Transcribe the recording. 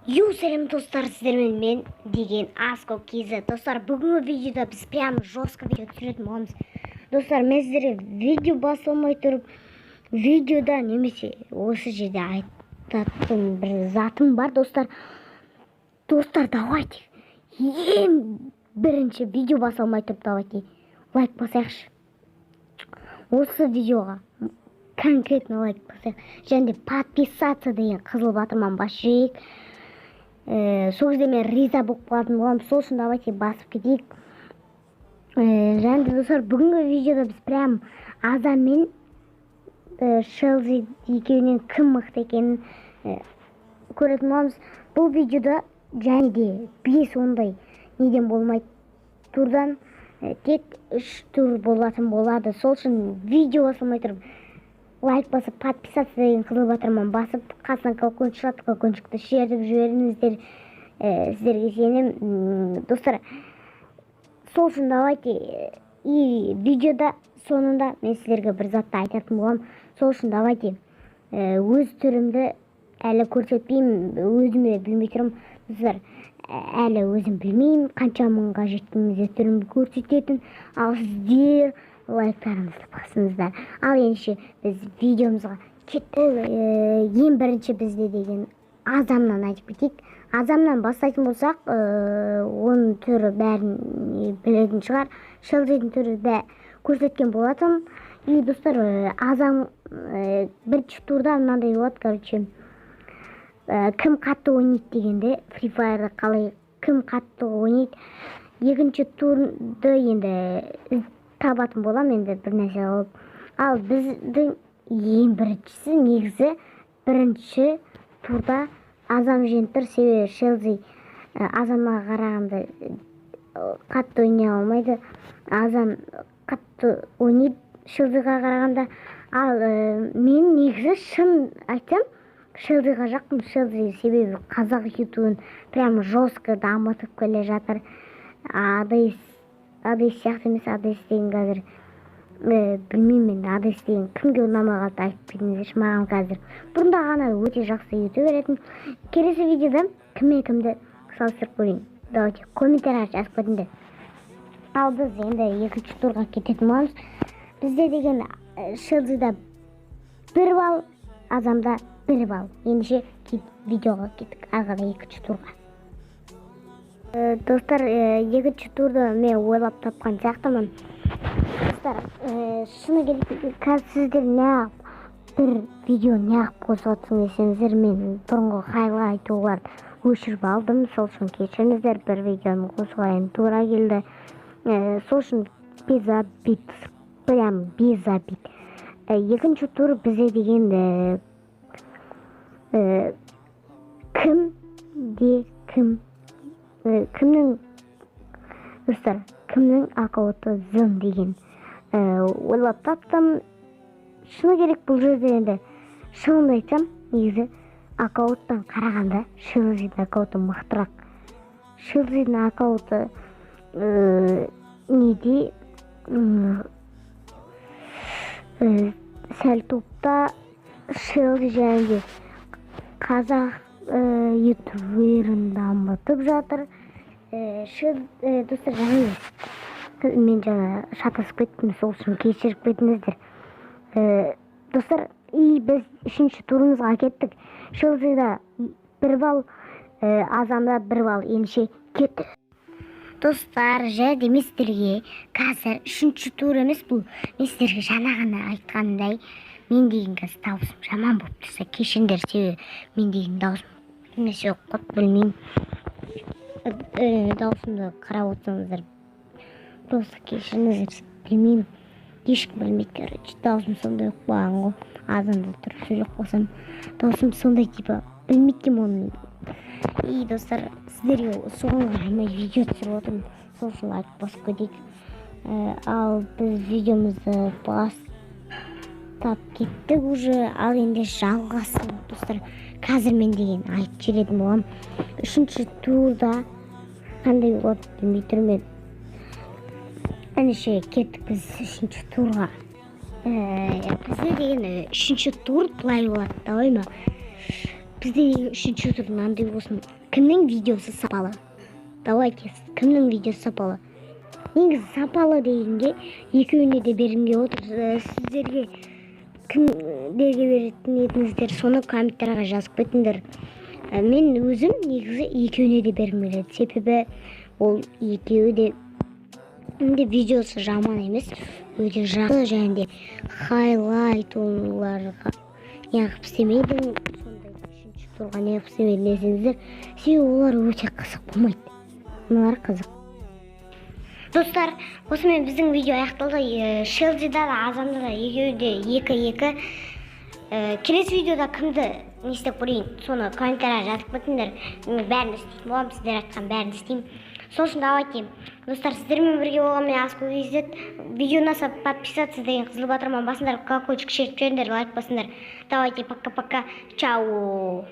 Ю, сәлем, достар! Сіздермен мен деген Аско Kz. Достар, бүгінгі видеода біз прям жестко видео түсіретін боламыз. Достар, мен сіздерге видео басылмай тұрып, видеода немесе осы жерде айтатын бір затым бар, достар. Достар, давайте ең бірінші видео басылмай тұрып, давайте лайк басайықшы. Осы видеоға конкретно лайк басайық және де подписаться деген қызыл батырманы басып жіберейік. Сол кезде мен риза болып қалатын боламын. Сол үшін давайте басып кетейік. Және де, достар, бүгінгі видеода біз прям Азам мен Шелзи екеуінен кім мықты екенін көретін боламыз бұл видеода. Және де бес ондай неден болмайды турдан, тек үш тур болатын болады. Сол үшін видео басылмай тұрып лайк басып, подписаться деген қызыл батырманы басып, қасынан колокольчик шығады, колокольчикті шертіп жіберіңіздер. Сіздерге сенемін. Достар, сол үшін давайте и видеода соңында мен сіздерге бір затты айтатын боламын. Сол үшін давайте өз түрімді әлі көрсетпеймін, өзім де білмей тұрмын, достар. Әлі өзім білмеймін қанша мыңға жеткен кезде түрімді көрсететін. Ал сіздер лайктарыңызды басыңыздар. Ал ендеше біз видеомызға кеттік. Ең бірінші бізде деген Азамнан айтып кетейік. Азамнан бастайтын болсақ, оның түрі бәрін білетін шығар. Шелзидің түрі бә көрсеткен болатын. И, достар, Азам бірінші турда мынандай болады, короче, кім қатты ойнайды дегенде, Free Fire'ды қалай кім қатты ойнайды. Екінші турды енді табатын боламын, енді бір нәрсе қылып. Ал біздің ең біріншісі, негізі бірінші турда Азам жеңіп тұр, себебі Шелзи Азамға қарағанда қатты ойнай алмайды. Азам қатты ойнайды Шелзиға қарағанда. Ал мен негізі, шын айтсам, Шелзиға жақпын. Шелзи себебі қазақ ютубын прям жестко дамытып келе жатыр. Адес, Адес сияқты емес. Адес деген қазір білмеймін енді, Адес деген кімге ұнамай қалды, айтып кетіңіздерші маған. Қазір бұрында ғана өте жақсы ютубер етін. Келесі видеода кім мен кімді салыстырып көрейін, давайте комментарийға жазып кетіңдер. Ал біз енді екінші турға кететін боламыз. Бізде деген Шелзида 1 балл, Азамда 1 балл. Ендеше видеоға кеттік ары қарай, екінші турға. Достар, екінші турды мен ойлап тапқан сияқтымын. Достар, шыны керек, қазір сіздер неғып бір видео неғып қосып жатсың десеңіздер, мен бұрынғы хайлайтуларды өшіріп алдым. Сол үшін кешіріңіздер, бір видеоны қосуға енді тура келді. Сол үшін без обид, прям без обид. Екінші тур бізде деген кім де кім, кімнің, достар, кімнің аккаунты зың деген ойлап таптым. Шыны керек, бұл жерде енді шынымды айтсам, негізі аккаунттан қарағанда Шелзидің аккаунты мықтырақ. Шелзидің аккаунты неде, сәл топта Шелзи және де қазақ ютуберін дамытып жатыр. Достар, және мен жаңа шатасып кеттім, сол үшін кешіріп кетіңіздер. Достар, и біз үшінші турымызға кеттік. Шелзида 1 балл, Азамда 1 балл. Ендеше кеттік, достар. Және де мен сіздерге қазір үшінші тур емес бұл, мен сіздерге жаңа ғана айтқандай, мен деген қазір дауысым жаман болып тұрса, кешіріңдер, себебі мен деген дауысым бір нәрсе болып қалды, білмеймін. Дауысымды қарап отырсаңыздар, просто кешіріңіздер, білмеймін, ешкім білмейді. Короче, дауысым сондай болып қалған ғой, азанда тұрып сөйлеп қалсам, дауысым сондай, типа білмейді екенмін оны. И, достар, сіздерге соған қарамай видео түсіріп отырмын, сол үшін лайк басып кетейік. Ал біз видеомызды бастап кеттік уже. Ал енді жалғасын, достар, қазір мен деген айтып жіберетін боламын. Үшінші турда қандай болады, білмей тұрмын мен. Ендеше кеттік біз үшінші турға. Бізде деген үшінші тур былай болады. Давай ма? Бізде неге үшінші тур мынандай болсын? Кімнің видеосы сапалы? Давайте, кімнің видеосы сапалы? Негізі сапалы дегенге екеуіне де бергім келіп отыр. Сіздерге кімдерге беретін едіңіздер, соны комментарийға жазып кетіңдер. Мен өзім негізі екеуіне де бергім келеді, себебі ол екеуі де видеосы жаман емес, өте жақсы. Және де хайлайт оларға неғып істемедің, сондай үшінші турға неғып істемедің десеңіздер, себебі олар өте қызық болмайды, мыналар қызық. Достар, осымен біздің видео аяқталды. Шелзида да, Азамда да, екеуі де 2-2. Келесі видеода кімді не істеп көрейін, соны комментарийға жазып кетіңдер. Мен бәрін істейтін боламын, сіздер айтқан бәрін істеймін. Сол үшін давайте, достар, сіздермен бірге болған мен, Аску KZ. Видео ұнаса, подписаться деген қызыл батырманы басыңдар, колокольчик шертіп жіберіңдер, лайк басыңдар. Давайте, пока пока, чао.